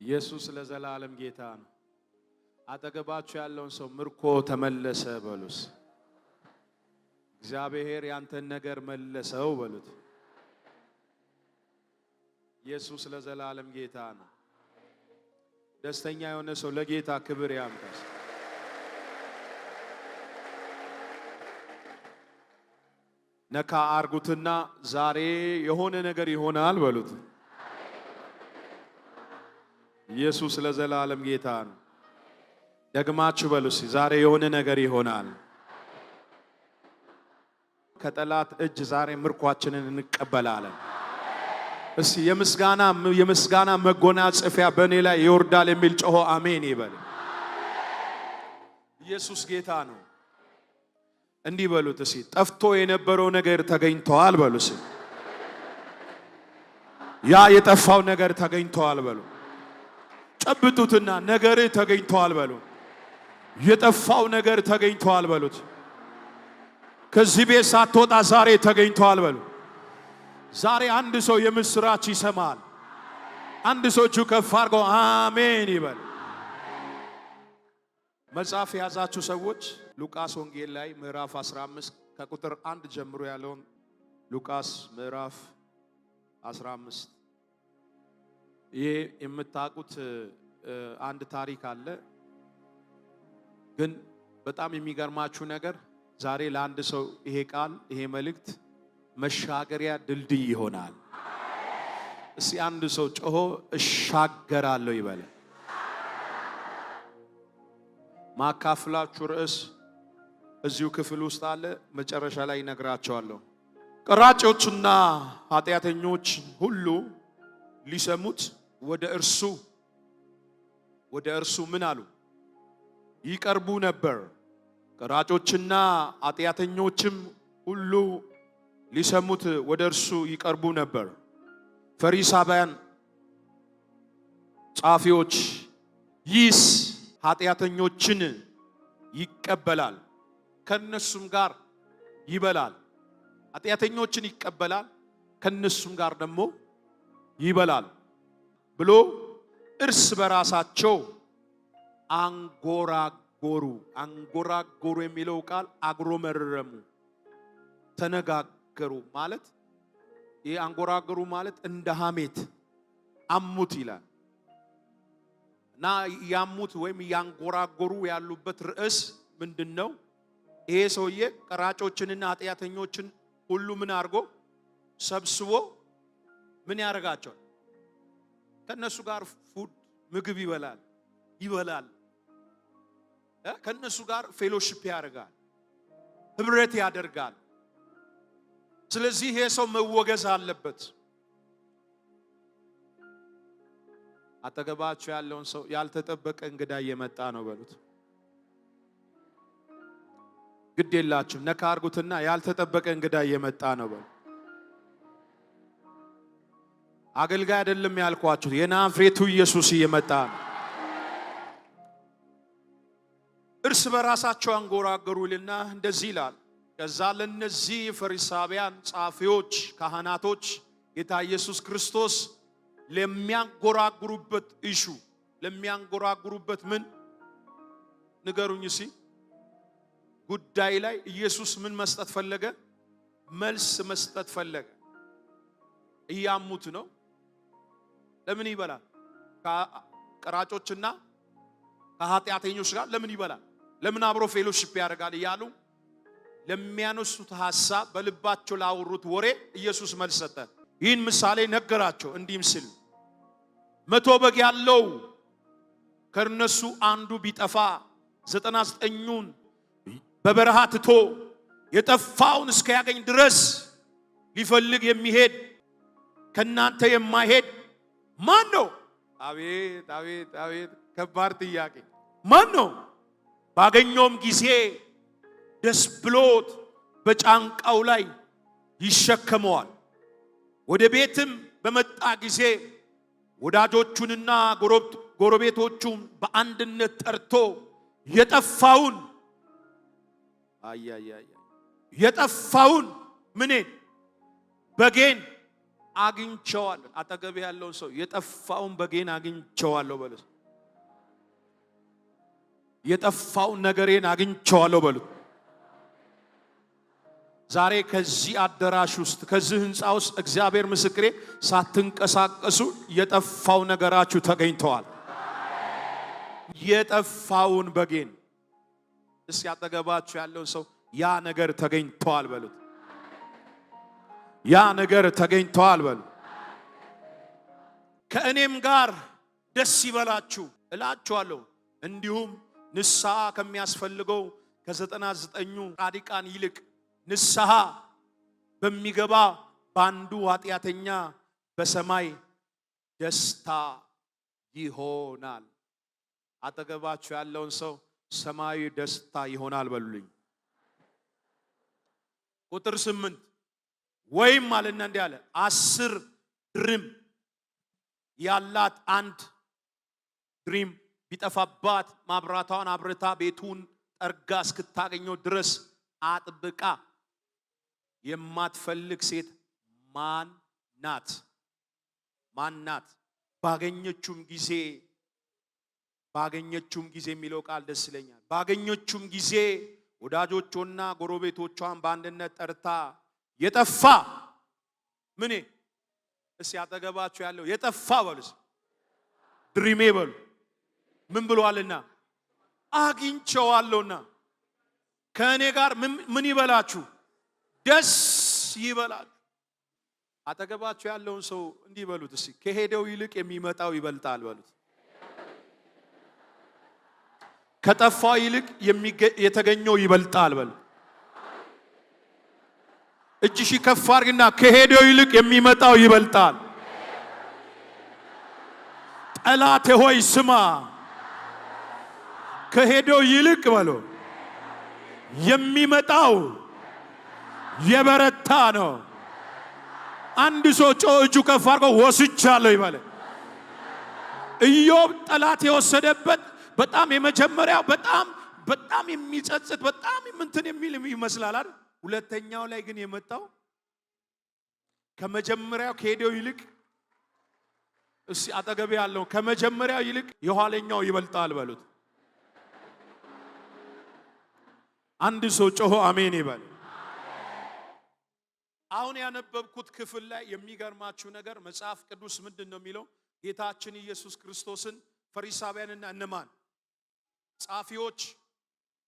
ኢየሱስ ለዘላለም ጌታ ነው። አጠገባችሁ ያለውን ሰው ምርኮ ተመለሰ በሉስ። እግዚአብሔር ያንተን ነገር መለሰው በሉት። ኢየሱስ ለዘላለም ጌታ ነው። ደስተኛ የሆነ ሰው ለጌታ ክብር ያምጣስ። ነካ አርጉትና ዛሬ የሆነ ነገር ይሆናል በሉት። ኢየሱስ ለዘላለም ጌታ ነው። ደግማችሁ በሉስ፣ ዛሬ የሆነ ነገር ይሆናል። ከጠላት እጅ ዛሬ ምርኳችንን እንቀበላለን። እስቲ የምስጋና መጎናጸፊያ በእኔ ላይ ይወርዳል የሚል ጮሆ አሜን ይበል። ኢየሱስ ጌታ ነው። እንዲህ በሉት እስቲ፣ ጠፍቶ የነበረው ነገር ተገኝተዋል በሉ። እስቲ ያ የጠፋው ነገር ተገኝተዋል በሉ። ጨብጡትና ነገር ተገኝተዋል በሉ። የጠፋው ነገር ተገኝተዋል በሉት። ከዚህ ቤት ሳትወጣ ዛሬ ተገኝተዋል በሉ። ዛሬ አንድ ሰው የምስራች ይሰማል። አንድ ሰው እጁ ከፍ አድርጎ አሜን ይበል። መጽሐፍ የያዛችሁ ሰዎች ሉቃስ ወንጌል ላይ ምዕራፍ 15 ከቁጥር 1 ጀምሮ ያለውን ሉቃስ ምዕራፍ 15። ይሄ የምታውቁት አንድ ታሪክ አለ። ግን በጣም የሚገርማችሁ ነገር ዛሬ ለአንድ ሰው ይሄ ቃል፣ ይሄ መልእክት መሻገሪያ ድልድይ ይሆናል። እስቲ አንድ ሰው ጮሆ እሻገራለሁ ይበል። ማካፍላችሁ ርዕስ እዚሁ ክፍል ውስጥ አለ። መጨረሻ ላይ ይነግራቸዋለሁ። ቀራጮችና ኃጢአተኞች ሁሉ ሊሰሙት ወደ እርሱ ምን አሉ? ይቀርቡ ነበር። ቀራጮችና ኃጢአተኞችም ሁሉ ሊሰሙት ወደ እርሱ ይቀርቡ ነበር። ፈሪሳውያን፣ ጻፊዎች ይህስ ኃጢአተኞችን ይቀበላል፣ ከነሱም ጋር ይበላል። ኃጢአተኞችን ይቀበላል፣ ከነሱም ጋር ደግሞ ይበላል ብሎ እርስ በራሳቸው አንጎራጎሩ። አንጎራጎሩ የሚለው ቃል አጉረመረሙ፣ ተነጋገሩ ማለት፣ ይህ አንጎራጎሩ ማለት እንደ ሐሜት አሙት ይላል። እና ያሙት ወይም ያንጎራጎሩ ያሉበት ርዕስ ምንድን ነው? ይሄ ሰውዬ ቀራጮችንና ኃጢአተኞችን ሁሉ ምን አድርጎ ሰብስቦ ምን ያደርጋቸዋል? ከነሱ ጋር food ምግብ ይበላል። ከነሱ ጋር fellowship ያደርጋል፣ ህብረት ያደርጋል። ስለዚህ ይሄ ሰው መወገዝ አለበት። አጠገባችሁ ያለውን ሰው ያልተጠበቀ እንግዳ እየመጣ ነው በሉት። ግድ የላችሁም፣ ነካ አርጉትና ያልተጠበቀ እንግዳ እየመጣ ነው በሉ። አገልጋይ አይደለም ያልኳችሁ፣ የናዝሬቱ ኢየሱስ እየመጣ ነው። እርስ በራሳቸው አንጎራገሩ ይልና እንደዚህ ይላል። ከዛ ለነዚህ ፈሪሳውያን፣ ጻፊዎች፣ ካህናቶች ጌታ ኢየሱስ ክርስቶስ ለሚያንጎራጉሩበት issue፣ ለሚያንጎራጉሩበት ምን ንገሩኝ ሲ ጉዳይ ላይ ኢየሱስ ምን መስጠት ፈለገ? መልስ መስጠት ፈለገ። እያሙት ነው። ለምን ይበላል? ከቀራጮችና ከኃጢአተኞች ጋር ለምን ይበላል? ለምን አብሮ fellowship ያደርጋል? እያሉ ለሚያነሱት ሐሳብ፣ በልባቸው ላወሩት ወሬ ኢየሱስ መልስ ሰጠ። ይህን ምሳሌ ነገራቸው እንዲህም ሲል፣ 100 በግ ያለው ከእነሱ አንዱ ቢጠፋ 99ኙን በበረሃ ትቶ የጠፋውን እስኪያገኝ ድረስ ሊፈልግ የሚሄድ ከናንተ የማይሄድ ማን ነው? አቤት አቤት አቤት! ከባድ ጥያቄ። ማን ነው? ባገኘውም ጊዜ ደስ ብሎት በጫንቃው ላይ ይሸከመዋል። ወደ ቤትም በመጣ ጊዜ ወዳጆቹንና ጎረቤቶቹን በአንድነት ጠርቶ የጠፋውን አያያያ የጠፋውን ምኔን በጌን አግኝቼዋለሁ። አጠገብ ያለውን ሰው የጠፋውን በጌን አግኝቼዋለሁ በሉት። የጠፋውን ነገሬን አግኝቼዋለሁ በሉት። ዛሬ ከዚህ አዳራሽ ውስጥ፣ ከዚህ ህንፃ ውስጥ፣ እግዚአብሔር ምስክሬ፣ ሳትንቀሳቀሱ የጠፋው ነገራችሁ ተገኝተዋል። የጠፋውን በጌን፣ እስኪ አጠገባችሁ ያለውን ሰው ያ ነገር ተገኝተዋል በሉት። ያ ነገር ተገኝተዋል በሉ። ከእኔም ጋር ደስ ይበላችሁ እላችኋለሁ። እንዲሁም ንስሐ ከሚያስፈልገው ከ99ኙ ጻድቃን ይልቅ ንስሐ በሚገባ በአንዱ ኃጢአተኛ በሰማይ ደስታ ይሆናል። አጠገባችሁ ያለውን ሰው ሰማያዊ ደስታ ይሆናል በሉልኝ። ቁጥር 8፣ ወይም አለና እንዲህ አለ፣ 10 ድሪም ያላት አንድ ድሪም ቢጠፋባት ማብራቷን አብርታ ቤቱን ጠርጋ እስክታገኘው ድረስ አጥብቃ የማትፈልግ ሴት ማን ናት? ማን ናት? ባገኘችውም ጊዜ፣ ባገኘችውም ጊዜ የሚለው ቃል ደስ ይለኛል። ባገኘችውም ጊዜ ወዳጆቿና ጎረቤቶቿን በአንድነት ጠርታ የጠፋ ምኔ፣ እስኪ አጠገባችሁ ያለው የጠፋ በሉ፣ ድሪሜ በሉ፣ ምን ብሏልና አግኝቼዋለሁና ከእኔ ጋር ምን ይበላችሁ? ደስ ይበላችሁ። አጠገባችሁ ያለውን ሰው እንዲህ በሉት እስኪ፣ ከሄደው ይልቅ የሚመጣው ይበልጣል በሉት። ከጠፋው ይልቅ የተገኘው ይበልጣል በሉት። እጅሽ ከፍ አድርግና ከሄደው ይልቅ የሚመጣው ይበልጣል። ጠላቴ ሆይ ስማ፣ ከሄደው ይልቅ በሎ የሚመጣው የበረታ ነው። አንድ ሰው ጮ እጁ ከፍ አድርጎ ወስጃለሁ ይበል። ኢዮብ ጠላት የወሰደበት በጣም የመጀመሪያው በጣም በጣም የሚጸጽት፣ በጣም እንትን የሚል ይመስላል አይደል? ሁለተኛው ላይ ግን የመጣው ከመጀመሪያው ከሄደው ይልቅ፣ እስቲ አጠገቤ ያለው ከመጀመሪያው ይልቅ የኋለኛው ይበልጣል በሉት። አንድ ሰው ጮሆ አሜን ይበል። አሁን ያነበብኩት ክፍል ላይ የሚገርማችሁ ነገር መጽሐፍ ቅዱስ ምንድን ነው የሚለው? ጌታችን ኢየሱስ ክርስቶስን ፈሪሳውያንና እነማን ጻፊዎች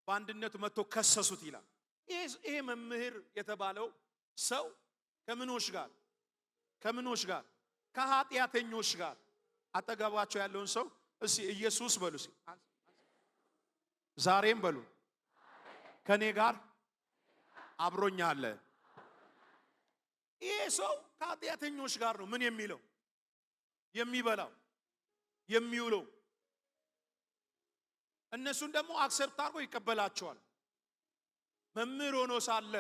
በአንድነት መጥቶ ከሰሱት ይላል። ይሄ መምህር የተባለው ሰው ከምኖች ጋር፣ ከምኖች ጋር? ከኃጢአተኞች ጋር። አጠገባቸው ያለውን ሰው እስቲ ኢየሱስ በሉ፣ እስቲ ዛሬም በሉ፣ ከኔ ጋር አብሮኛ አለ። ይሄ ሰው ከኃጢአተኞች ጋር ነው ምን የሚለው፣ የሚበላው፣ የሚውለው። እነሱን ደግሞ accept አድርጎ ይቀበላቸዋል። መምህር ሆኖ ሳለ፣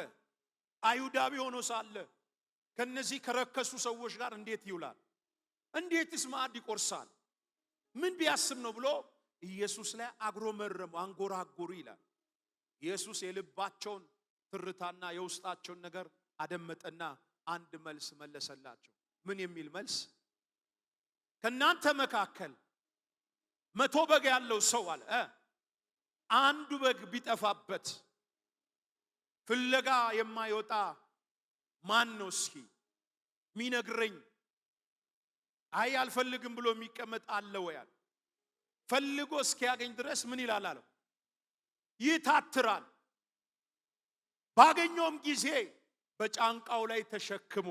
አይሁዳዊ ሆኖ ሳለ ከነዚህ ከረከሱ ሰዎች ጋር እንዴት ይውላል? እንዴትስ ማዕድ ይቆርሳል? ምን ቢያስብ ነው ብሎ ኢየሱስ ላይ አጉረመረሙ፣ አንጎራጎሩ ይላል። ኢየሱስ የልባቸውን ትርታና የውስጣቸውን ነገር አደመጠና አንድ መልስ መለሰላቸው። ምን የሚል መልስ? ከናንተ መካከል 100 በግ ያለው ሰው አለ፣ አንዱ በግ ቢጠፋበት ፍለጋ የማይወጣ ማን ነው? እስኪ ሚነግረኝ። አይ አልፈልግም ብሎ የሚቀመጥ አለ ወይ አለ። ፈልጎ እስኪያገኝ ድረስ ምን ይላል አለው? ይታትራል። ባገኘውም ጊዜ በጫንቃው ላይ ተሸክሞ፣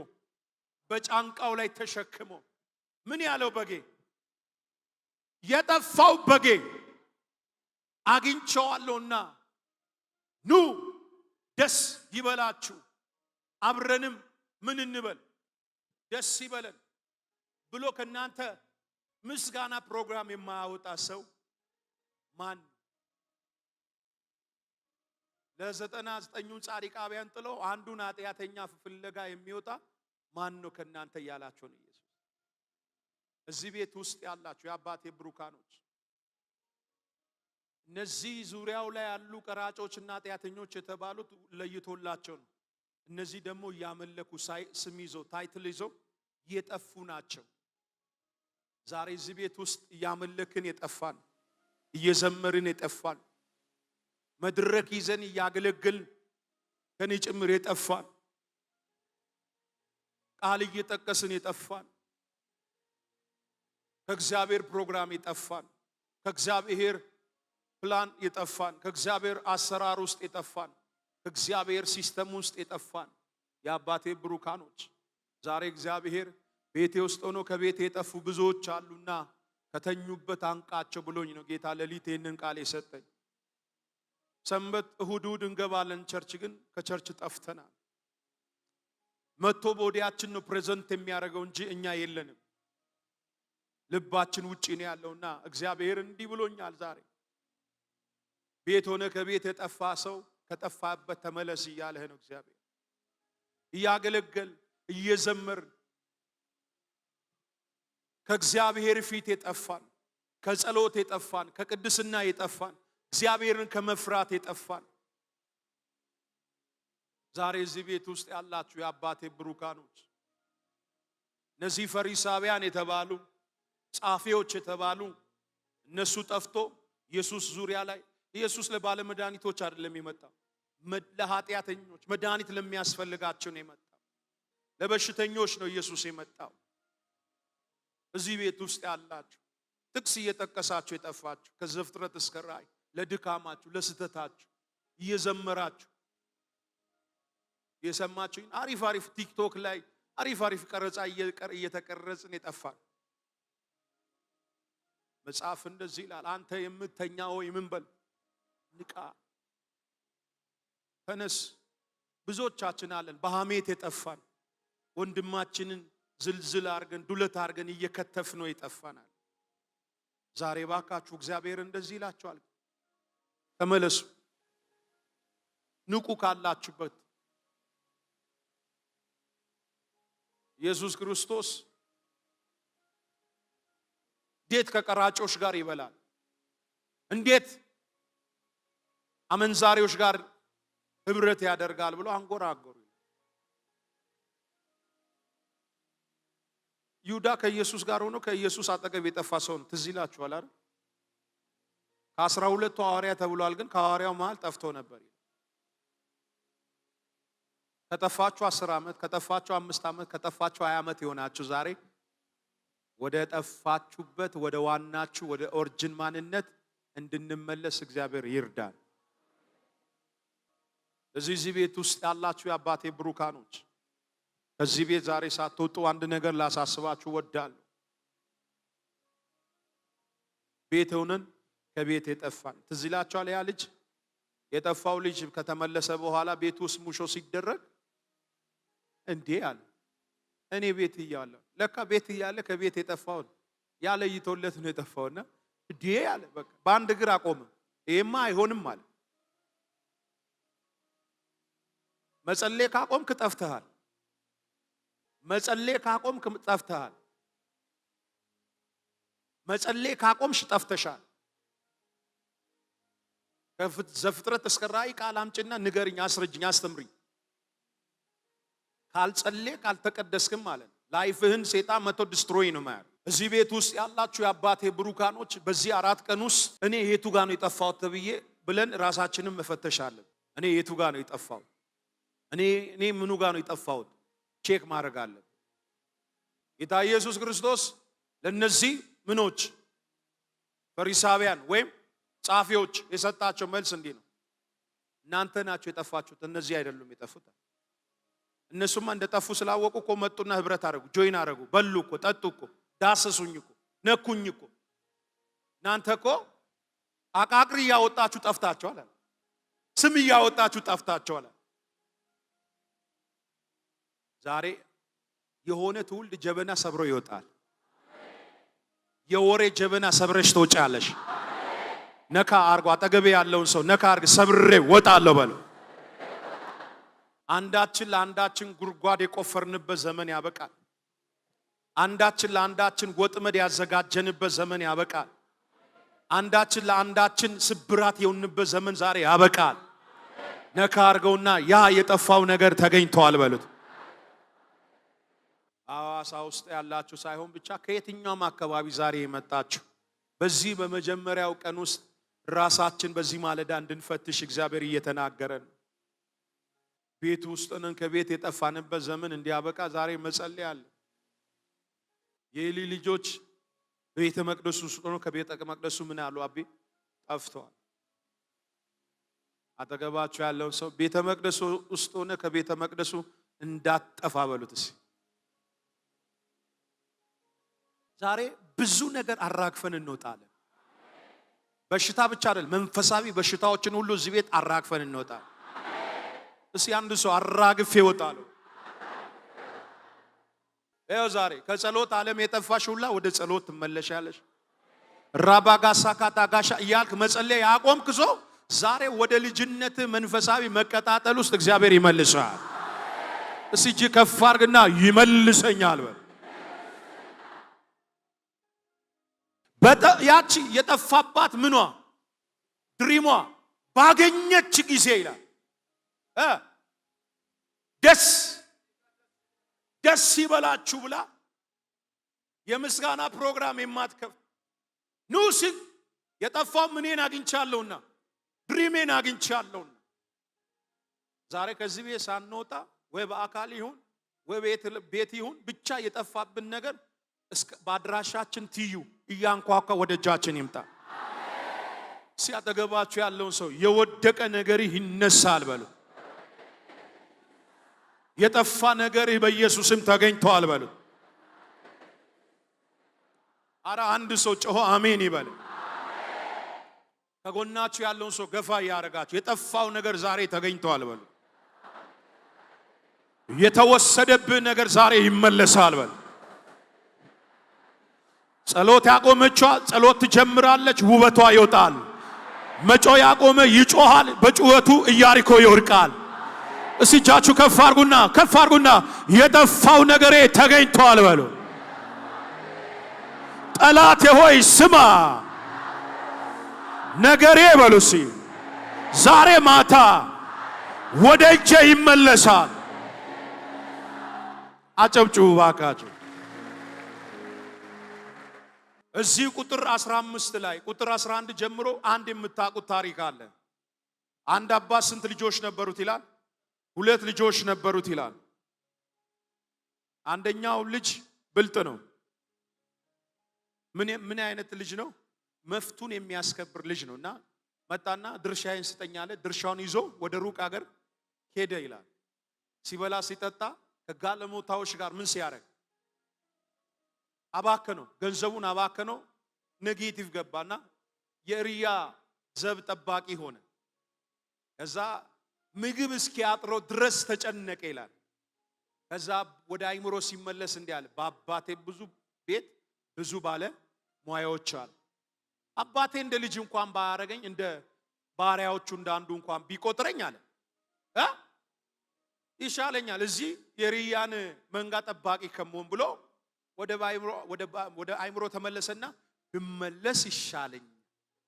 በጫንቃው ላይ ተሸክሞ፣ ምን ያለው በጌ፣ የጠፋው በጌ አግኝቼዋለሁና ኑ ደስ ይበላችሁ፣ አብረንም ምን እንበል? ደስ ይበለን ብሎ ከናንተ ምስጋና ፕሮግራም የማያወጣ ሰው ማን? ለ99ኙ ጻድቃውያን ጥሎ አንዱን ኃጢአተኛ ፍለጋ የሚወጣ ማን ነው ከናንተ እያላቸው ነው ኢየሱስ። እዚህ ቤት ውስጥ ያላችሁ የአባቴ ብሩካኖች፣ እነዚህ ዙሪያው ላይ ያሉ ቀራጮችና ኃጢአተኞች የተባሉት ለይቶላቸው ነው። እነዚህ ደግሞ እያመለኩ ስም ይዘው፣ title ይዘው የጠፉ ናቸው። ዛሬ እዚህ ቤት ውስጥ እያመለክን የጠፋን፣ እየዘመርን የጠፋን፣ መድረክ ይዘን እያገለገልን ከኔ ጭምር የጠፋን፣ ቃል እየጠቀስን የጠፋን፣ ከእግዚአብሔር ፕሮግራም የጠፋን፣ ከእግዚአብሔር ፕላን የጠፋን፣ ከእግዚአብሔር አሰራር ውስጥ የጠፋን፣ ከእግዚአብሔር system ውስጥ የጠፋን የአባቴ ብሩካኖች፣ ዛሬ እግዚአብሔር ቤቴ ውስጥ ሆኖ ከቤቴ የጠፉ ብዙዎች አሉና ከተኙበት አንቃቸው ብሎኝ ነው ጌታ ሌሊት ይህንን ቃል የሰጠኝ። ሰንበት እሁድ እሁድ እንገባለን church፣ ግን ከ church ጠፍተናል። መጥቶ body ያችን ነው present የሚያደርገው እንጂ እኛ የለንም። ልባችን ውጪ ነው ያለውና እግዚአብሔር እንዲህ ብሎኛል ዛሬ፣ ቤት ሆነ ከቤት የጠፋ ሰው ከጠፋበት ተመለስ እያለህ ነው እግዚአብሔር። እያገለገል እየዘመርን ከእግዚአብሔር ፊት የጠፋን፣ ከጸሎት የጠፋን፣ ከቅድስና የጠፋን፣ እግዚአብሔርን ከመፍራት የጠፋን፣ ዛሬ እዚህ ቤት ውስጥ ያላችሁ የአባቴ ብሩካኖች፣ እነዚህ ፈሪሳውያን የተባሉ፣ ጻፊዎች የተባሉ እነሱ ጠፍቶ ኢየሱስ ዙሪያ ላይ፣ ኢየሱስ ለባለመድኃኒቶች አይደለም የመጣው፣ ለኃጢአተኞች መድኃኒት ለሚያስፈልጋቸው ነው የመጣው። ለበሽተኞች ነው ኢየሱስ የመጣው። እዚህ ቤት ውስጥ ያላችሁ ጥቅስ እየጠቀሳችሁ የጠፋችሁ፣ ከዘፍጥረት እስከ ራእይ ለድካማችሁ ለስህተታችሁ እየዘመራችሁ የሰማችሁኝ፣ አሪፍ አሪፍ ቲክቶክ ላይ አሪፍ አሪፍ ቀረጻ እየተቀረጽን የጠፋን፣ መጽሐፍ እንደዚህ ይላል፣ አንተ የምትተኛ ሆይ ምን በል? ንቃ፣ ተነስ። ብዙዎቻችን አለን በሐሜት የጠፋን፣ ወንድማችንን ዝልዝል አርገን ዱለት አርገን እየከተፍ ነው የጠፋናል። ዛሬ ባካችሁ እግዚአብሔር እንደዚህ ይላችኋል፣ ተመለሱ፣ ንቁ ካላችሁበት። ኢየሱስ ክርስቶስ እንዴት ከቀራጮች ጋር ይበላል? እንዴት አመንዛሪዎች ጋር ህብረት ያደርጋል ብሎ አንጎራጎሩ። ይሁዳ ከኢየሱስ ጋር ሆኖ ከኢየሱስ አጠገብ የጠፋ ሰው ነው። ትዝ ይላችኋል አይደል? ከ12ቱ ሐዋርያ ተብሏል፣ ግን ከሐዋርያው መሃል ጠፍቶ ነበር። ከጠፋችሁ 10 ዓመት፣ ከጠፋችሁ 5 ዓመት፣ ከጠፋችሁ 20 ዓመት የሆናችሁ ዛሬ ወደ ጠፋችሁበት ወደ ዋናችሁ ወደ origin ማንነት እንድንመለስ እግዚአብሔር ይርዳን። እዚህ ቤት ውስጥ ያላችሁ የአባቴ ብሩካኖች፣ ከዚህ ቤት ዛሬ ሳትወጡ አንድ ነገር ላሳስባችሁ ወዳለሁ። ቤት ሆነን ከቤት የጠፋን፣ ትዝ ይላችኋል። ያ ልጅ፣ የጠፋው ልጅ ከተመለሰ በኋላ ቤት ውስጥ ሙሾ ሲደረግ እንዴ አለ። እኔ ቤት እያለሁ፣ ለካ ቤት እያለ ከቤት የጠፋውን ያ ለይቶለት ነው የጠፋውና እንዴ አለ። በቃ በአንድ እግር አቆመ። ይሄማ አይሆንም አለ። መጸለይ ካቆምክ ጠፍተሃል። መጸለይ ካቆምክ ጠፍተሃል። መጸለይ ካቆምሽ ጠፍተሻል። ዘፍጥረት እስከ ራእይ ቃል አምጪና ንገርኝ፣ አስረጅኝ፣ አስተምሪኝ። ካልጸለይክ ካልተቀደስክም ማለት ነው። Life ህን ሴጣን መቶ destroy ነው ማለት። እዚህ ቤት ውስጥ ያላችሁ የአባቴ ብሩካኖች፣ በዚህ 4 ቀን ውስጥ እኔ የቱ ጋር ነው የጠፋሁት ተብዬ ብለን ራሳችንን መፈተሻለን። እኔ የቱ ጋር ነው የጠፋሁት? እኔ ምኑ ጋር ነው የጠፋሁት? Check ማድረግ አለብን። ጌታ ኢየሱስ ክርስቶስ ለነዚህ ምኖች ፈሪሳውያን ወይም ጻፊዎች የሰጣቸው መልስ እንዲህ ነው። እናንተ ናችሁ የጠፋችሁት፣ እነዚህ አይደሉም የጠፉት። እነሱማ እንደጠፉ ስላወቁ እኮ መጡና ህብረት አደረጉ፣ join አደረጉ፣ በሉ እኮ፣ ጠጡ እኮ፣ ዳሰሱኝ እኮ፣ ነኩኝ እኮ። እናንተ እኮ አቃቅሪ እያወጣችሁ ጠፍታችኋል አለ። ስም እያወጣችሁ ጠፍታችኋል። ዛሬ የሆነ ትውልድ ጀበና ሰብሮ ይወጣል። የወሬ ጀበና ሰብረሽ ትወጫለሽ። ነካ አርጎ አጠገቤ ያለውን ሰው ነካ አርግ፣ ሰብሬ ወጣለሁ በለው። አንዳችን ለአንዳችን ጉድጓድ የቆፈርንበት ዘመን ያበቃል። አንዳችን ለአንዳችን ወጥመድ ያዘጋጀንበት ዘመን ያበቃል። አንዳችን ለአንዳችን ስብራት የሆንበት ዘመን ዛሬ ያበቃል። ነካ አርገውና ያ የጠፋው ነገር ተገኝቷል በሉት። ሐዋሳ ውስጥ ያላችሁ ሳይሆን ብቻ ከየትኛውም አካባቢ ዛሬ የመጣችሁ በዚህ በመጀመሪያው ቀን ውስጥ ራሳችን በዚህ ማለዳ እንድንፈትሽ እግዚአብሔር እየተናገረን፣ ቤት ውስጥ ነን። ከቤት የጠፋንበት ዘመን እንዲያበቃ ዛሬ መጸለይ አለ። የኤሊ ልጆች በቤተ መቅደሱ ውስጥ ሆነው ከቤተ መቅደሱ ምን አሉ? አቤ ጠፍተዋል። አጠገባችሁ ያለውን ሰው ቤተ መቅደሱ ውስጥ ሆነ ከቤተ መቅደሱ እንዳትጠፋ በሉት። እስኪ ዛሬ ብዙ ነገር አራግፈን እንወጣለን። በሽታ ብቻ አይደል፣ መንፈሳዊ በሽታዎችን ሁሉ እዚህ ቤት አራግፈን እንወጣለን። እስኪ አንድ ሰው አራግፌ እወጣለሁ። ይኸው ዛሬ ከጸሎት ዓለም የጠፋሽ ሁላ ወደ ጸሎት ትመለሻለሽ። ራባጋሳ ካታጋሻ እያልክ መጸለይ ያቆምክ ሰው ዛሬ ወደ ልጅነት መንፈሳዊ መቀጣጠል ውስጥ እግዚአብሔር ይመልሳል። እስኪ እጅ ከፍ አድርግና ይመልሰኛል በል። ያቺ የጠፋባት ምኗ dream ዋ ባገኘች ጊዜ ይላል ደስ ደስ ይበላችሁ ብላ የምስጋና ፕሮግራም የማትከፍት ኑ ሲል የጠፋው ምኔን አግኝቻለሁና dream ኤን አግኝቻለሁና። ዛሬ ከዚህ ቤት ሳንወጣ ወይ በአካል ይሁን ወይ ቤት ይሁን ብቻ የጠፋብን ነገር በአድራሻችን ትዩ እያንኳኳ ወደ እጃችን ይምጣ። ሲያጠገባችሁ ያለውን ሰው የወደቀ ነገር ይነሳል በሉ። የጠፋ ነገር በኢየሱስም ተገኝቷል በሉ። አረ አንድ ሰው ጮሆ አሜን ይበል። ከጎናችሁ ያለውን ሰው ገፋ እያደረጋችሁ የጠፋው ነገር ዛሬ ተገኝቷል በሉ። የተወሰደብህ ነገር ዛሬ ይመለሳል በሉ። ጸሎት ያቆመቿ ጸሎት ትጀምራለች፣ ውበቷ ይወጣል። መጮህ ያቆመ ይጮሃል፣ በጩኸቱ ኢያሪኮ ይወድቃል። እስቲ እጃችሁ ከፍ አድርጉና ከፍ አድርጉና የጠፋው ነገሬ ተገኝቷል በሉ። ጠላቴ ሆይ ስማ፣ ነገሬ በሉ እስቲ ዛሬ ማታ ወደ እጄ ይመለሳል። አጨብጭቡ ባካችሁ። እዚህ ቁጥር 15 ላይ ቁጥር 11 ጀምሮ አንድ የምታውቁት ታሪክ አለ። አንድ አባት ስንት ልጆች ነበሩት ይላል? 2 ልጆች ነበሩት ይላል። አንደኛው ልጅ ብልጥ ነው። ምን አይነት ልጅ ነው? መፍቱን የሚያስከብር ልጅ ነው። እና መጣና ድርሻዬን ስጠኝ አለ። ድርሻውን ይዞ ወደ ሩቅ ሀገር ሄደ ይላል። ሲበላ ሲጠጣ ከጋለሞታዎች ጋር ምን ሲያደርግ አባከነው፣ ገንዘቡን አባከነው። negative ገባና የእሪያ ዘብ ጠባቂ ሆነ። ከዛ ምግብ እስኪያጥረው ድረስ ተጨነቀ ይላል። ከዛ ወደ አይምሮ ሲመለስ እንዲህ አለ፣ በአባቴ ብዙ ቤት ብዙ ባለ ሙያዎች አሉ። አባቴ እንደ ልጅ እንኳን ባያረገኝ እንደ ባሪያዎቹ እንዳንዱ እንኳን ቢቆጥረኝ አለ ይሻለኛል እዚህ የሪያን መንጋ ጠባቂ ከመሆን ብሎ ወደ አይምሮ ተመለሰና ብመለስ ይሻለኝ፣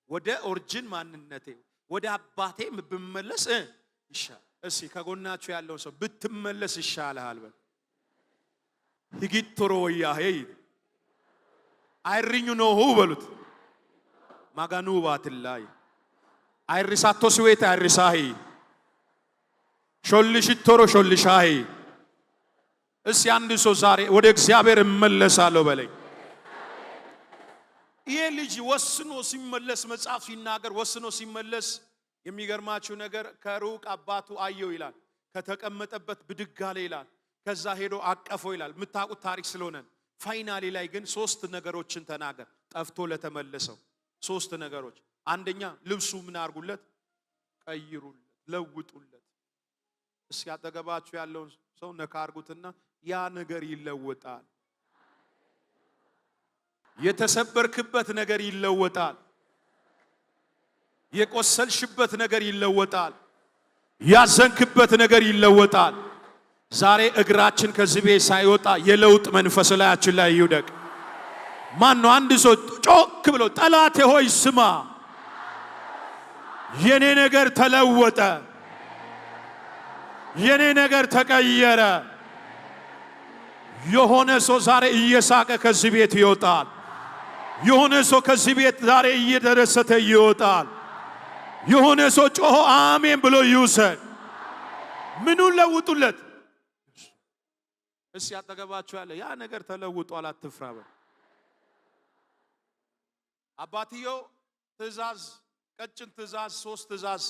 ወደ origin ማንነቴ ወደ አባቴ ብመለስ ይሻል። እስኪ ከጎናችሁ ያለውን ሰው ብትመለስ ይሻልሃል በል። ሂጊቶሮ ወያሄ አይሪኙ ኖሁ በሉት። ማጋኑ ባትላይ አይሪሳቶ ስዌት አይሪሳሂ ሾልሽቶሮ ሾልሻሂ። እስኪ አንድ ሰው ዛሬ ወደ እግዚአብሔር እመለሳለሁ በለኝ። ይሄ ልጅ ወስኖ ሲመለስ መጽሐፍ ሲናገር ወስኖ ሲመለስ የሚገርማችሁ ነገር ከሩቅ አባቱ አየው ይላል። ከተቀመጠበት ብድግ አለ ይላል። ከዛ ሄዶ አቀፈው ይላል። የምታውቁት ታሪክ ስለሆነ finally ላይ ግን 3 ነገሮችን ተናገር። ጠፍቶ ለተመለሰው 3 ነገሮች። አንደኛ ልብሱ ምን አርጉለት? ቀይሩለት፣ ለውጡለት። እስኪ አጠገባችሁ ያለውን ሰው ነካ አርጉትና ያ ነገር ይለወጣል። የተሰበርክበት ነገር ይለወጣል። የቆሰልሽበት ነገር ይለወጣል። ያዘንክበት ነገር ይለወጣል። ዛሬ እግራችን ከዚህ ቤት ሳይወጣ የለውጥ መንፈስ ላያችን ላይ ይውደቅ። ማን ነው አንድ ሰው ጮክ ብሎ ጠላቴ ሆይ ስማ፣ የኔ ነገር ተለወጠ፣ የኔ ነገር ተቀየረ፣ የሆነ ሰው ዛሬ እየሳቀ ከዚህ ቤት ይወጣል። የሆነ ሰው ከዚህ ቤት ዛሬ እየተደሰተ ይወጣል። የሆነ ሰው ጮሆ አሜን ብሎ ይውሰድ። ምኑን ለውጡለት? እስኪ አጠገባችሁ ያለ ያ ነገር ተለውጧል፣ አትፍራ በል። አባትየው ትእዛዝ፣ ቀጭን ትእዛዝ፣ ሶስት ትእዛዝ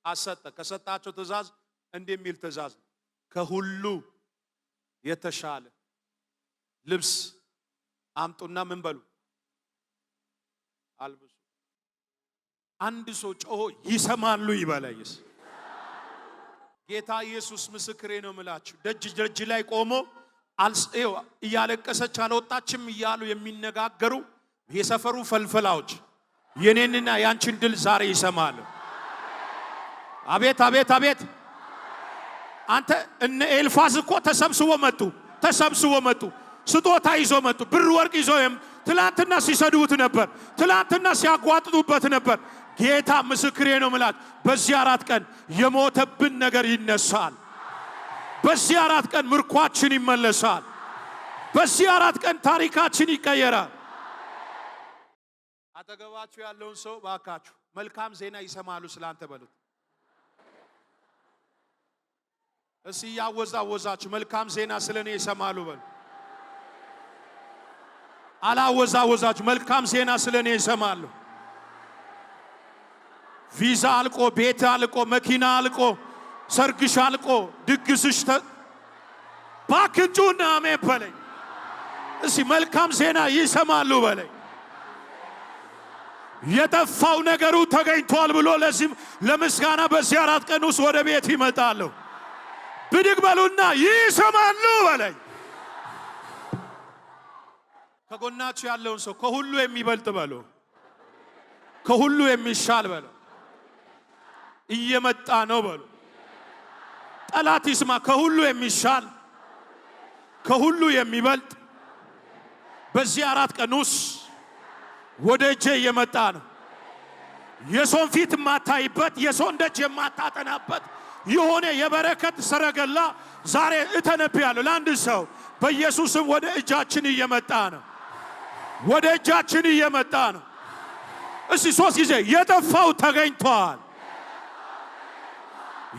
አሰጠ። ከሰጣቸው ትእዛዝ እንዲህ የሚል ትእዛዝ፣ ከሁሉ የተሻለ ልብስ አምጡና ምን በሉ? አልብሱ። አንድ ሰው ጮሆ ይሰማሉ ይበለይስ። ጌታ ኢየሱስ ምስክሬ ነው ምላችሁ፣ ደጅ ደጅ ላይ ቆሞ እያለቀሰች አልወጣችም እያሉ የሚነጋገሩ የሰፈሩ ፈልፈላዎች የኔንና ያንቺን ድል ዛሬ ይሰማሉ። አቤት አቤት አቤት! አንተ እነ ኤልፋዝ እኮ ተሰብስቦ መጡ፣ ተሰብስቦ መጡ፣ ስጦታ ይዞ መጡ፣ ብር ወርቅ ይዞ። ትላንትና ሲሰድቡት ነበር፣ ትላንትና ሲያጓጥጡበት ነበር። ጌታ ምስክሬ ነው ምላት፣ በዚህ 4 ቀን የሞተብን ነገር ይነሳል። በዚህ 4 ቀን ምርኳችን ይመለሳል። በዚህ 4 ቀን ታሪካችን ይቀየራል። አጠገባችሁ ያለውን ሰው ባካችሁ መልካም ዜና ይሰማሉ ስላንተ በሉት። እስኪ እያወዛወዛችሁ መልካም ዜና ስለ እኔ ይሰማሉ በሉ። አላወዛወዛችሁ፣ መልካም ዜና ስለ እኔ ይሰማሉ። ቪዛ አልቆ፣ ቤት አልቆ፣ መኪና አልቆ፣ ሰርግሽ አልቆ፣ ድግስሽ ባክጩና አሜን በለኝ። እስኪ መልካም ዜና ይሰማሉ በለኝ። የጠፋው ነገሩ ተገኝቷል ብሎ ለዚህም ለምስጋና በዚህ 4 ቀን ውስጥ ወደ ቤት ይመጣሉ። ብድግ በሉና ይሰማሉ በለኝ። ከጎናችሁ ያለውን ሰው ከሁሉ የሚበልጥ በሉ፣ ከሁሉ የሚሻል በሉ፣ እየመጣ ነው በሉ። ጠላት ይስማ። ከሁሉ የሚሻል፣ ከሁሉ የሚበልጥ በዚህ 4 ቀን ውስጥ ወደ እጄ እየመጣ ነው። የሰውን ፊት የማታይበት፣ የሰውን ደጅ የማታጠናበት የሆነ የበረከት ሰረገላ ዛሬ እተነብያለሁ ለአንድ ሰው በኢየሱስም ወደ እጃችን እየመጣ ነው። ወደ እጃችን እየመጣ ነው። እስቲ ሶስት ጊዜ የጠፋው ተገኝቷል።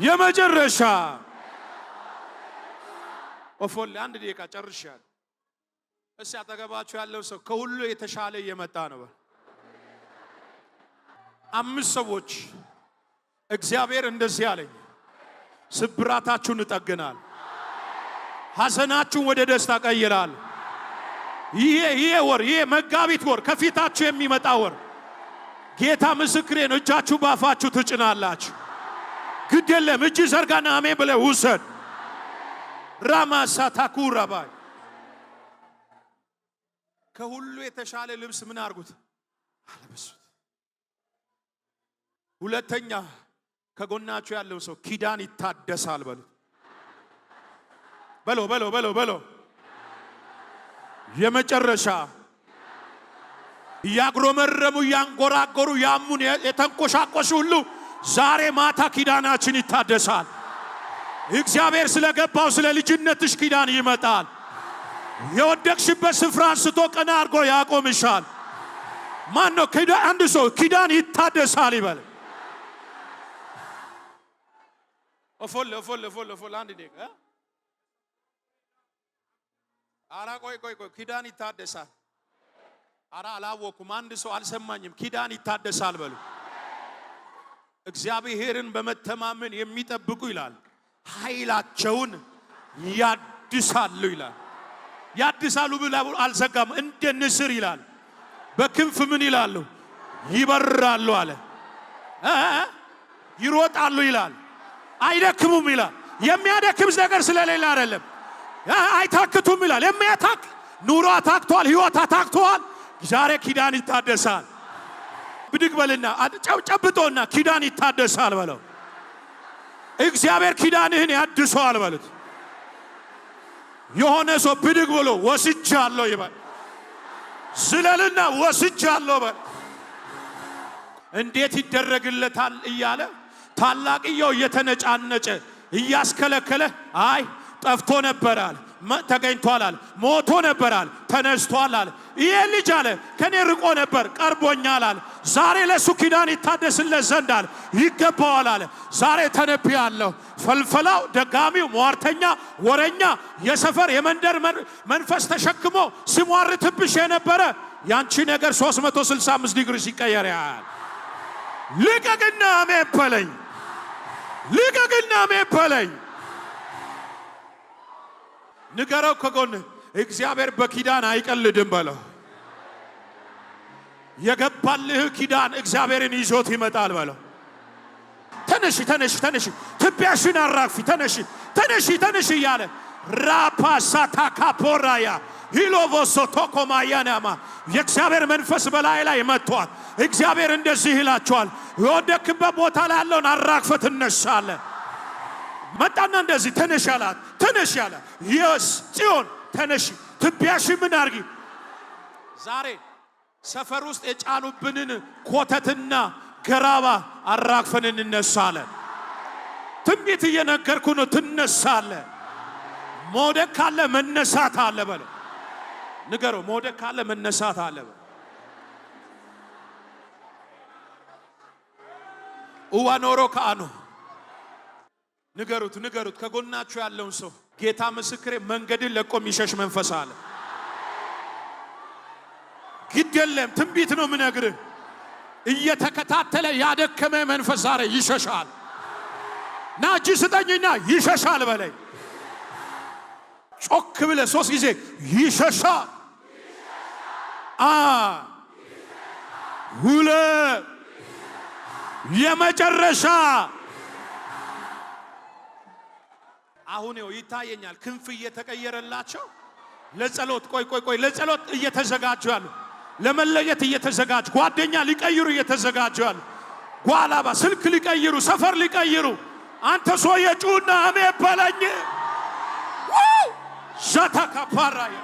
የመጨረሻ ኦፎል አንድ ደቂቃ ጨርሻለሁ። እስቲ አጠገባችሁ ያለው ሰው ከሁሉ የተሻለ እየመጣ ነው። አምስት ሰዎች እግዚአብሔር እንደዚህ አለኝ፣ ስብራታችሁን እጠግናል፣ ሐዘናችሁን ወደ ደስታ ቀይራል። ይሄ ወር፣ ይሄ መጋቢት ወር፣ ከፊታችሁ የሚመጣ ወር ጌታ ምስክሬ ነው። እጃችሁ ባፋችሁ ትጭናላችሁ። ግድ የለም፣ እጅ ዘርጋና አሜን ብለህ ውሰድ። ራማሳታኩራባይ ከሁሉ የተሻለ ልብስ ምን አርጉት? አለብሱት። ሁለተኛ ከጎናችሁ ያለው ሰው ኪዳን ይታደሳል በሉት። በሎ በሎ በሎ በሎ። የመጨረሻ እያጉረመረሙ እያንጎራጎሩ ያሙን የተንቆሻቆሹ ሁሉ ዛሬ ማታ ኪዳናችን ይታደሳል። እግዚአብሔር ስለገባው ስለ ልጅነትሽ ኪዳን ይመጣል። የወደቅሽበት ስፍራ አንስቶ ቀና አድርጎ ያቆምሻል። ማን ነው? አንድ ሰው ኪዳን ይታደሳል ይበል። ኦፎል ኦፎል ኦፎል ኦፎል አንድ ደቂቃ። አራ ቆይ ቆይ ቆይ፣ ኪዳን ይታደሳል። አራ አላወኩም። አንድ ሰው አልሰማኝም። ኪዳን ይታደሳል በሉ። እግዚአብሔርን በመተማመን የሚጠብቁ ይላል ኃይላቸውን ያድሳሉ ይላል። ያድሳሉ ብላ አልዘጋም። እንደ ንስር ይላል በክንፍ ምን ይላሉ? ይበራሉ አለ። ይሮጣሉ ይላል። አይደክሙም ይላል። የሚያደክም ነገር ስለሌለ አይደለም። አይታክቱም ይላል። የሚያታክ ኑሮ አታክቷል፣ ህይወት አታክቷል። ዛሬ ኪዳን ይታደሳል። ብድግ በልና ጨብጦና ኪዳን ይታደሳል በለው። እግዚአብሔር ኪዳንህን ያድሰዋል በሉት። የሆነ ሰው ብድግ ብሎ ወስጃለሁ ይበል። ዝለልና ወስጃለሁ በል። እንዴት ይደረግለታል እያለ ታላቅየው እየተነጫነጨ እያስከለከለ አይ ጠፍቶ ነበር አለ። ተገኝቷል አለ። ሞቶ ነበር አለ፣ ተነስቷል አለ። ይሄ ልጅ አለ ከኔ ርቆ ነበር፣ ቀርቦኛል አለ። ዛሬ ለሱ ኪዳን ይታደስለት ዘንድ አለ ይገባዋል አለ። ዛሬ ተነብያለሁ። ፈልፈላው፣ ደጋሚው፣ ሟርተኛ፣ ወረኛ፣ የሰፈር የመንደር መንፈስ ተሸክሞ ሲሟርትብሽ የነበረ ያንቺ ነገር 365 ዲግሪ ሲቀየር ያህል። ልቀቅና አሜን በለኝ። ልቀቅና አሜን በለኝ። ንገረው ከጎን፣ እግዚአብሔር በኪዳን አይቀልድም በለው። የገባልህ ኪዳን እግዚአብሔርን ይዞት ይመጣል በለው። ተነሺ፣ ተነሺ፣ ተነሺ፣ ትቢያሽን አራግፊ፣ ተነሺ፣ ተነሺ፣ ተነሺ እያለ ራፓሳታካፖራያ ሂሎቮሶ ቶኮማያናማ የእግዚአብሔር መንፈስ በላይ ላይ መጥቷል። እግዚአብሔር እንደዚህ ይላቸዋል፣ የወደክበት ቦታ ላይ ያለውን አራግፈህ ትነሳለህ። መጣና እንደዚህ ተነሽ አላት። ተነሽ አላት። Yes፣ ጽዮን ተነሺ፣ ትቢያሽ ምን አርጊ። ዛሬ ሰፈር ውስጥ የጫኑብንን ኮተትና ገራባ አራግፈን እንነሳለን። ትንቢት እየነገርኩ ነው። ትነሳለህ። መውደቅ ካለ መነሳት አለ በለው። ንገረው። መውደቅ ካለ መነሳት አለ በለው። እዋኖሮ ከአኑ ንገሩት፣ ንገሩት። ከጎናችሁ ያለውን ሰው ጌታ ምስክሬ፣ መንገድን ለቆ የሚሸሽ መንፈስ አለ። ግድ የለም፣ ትንቢት ነው ምነግርህ። እየተከታተለ ያደከመ መንፈስ ዛሬ ይሸሻል። ና እጅ ስጠኝና ይሸሻል በለኝ። ጮክ ብለህ ሶስት ጊዜ ይሸሻል። 2፣ የመጨረሻ። አሁን ይኸው ይታየኛል። ክንፍ እየተቀየረላቸው ለጸሎት፣ ቆይ ቆይ ቆይ፣ ለጸሎት እየተዘጋጁ ያሉ፣ ለመለየት እየተዘጋጁ፣ ጓደኛ ሊቀይሩ እየተዘጋጁ ያሉ፣ ጓላባ ስልክ ሊቀይሩ፣ ሰፈር ሊቀይሩ። አንተ ሰውዬ ጩና አሜን በለኝ። ዛታ ካፓራያ።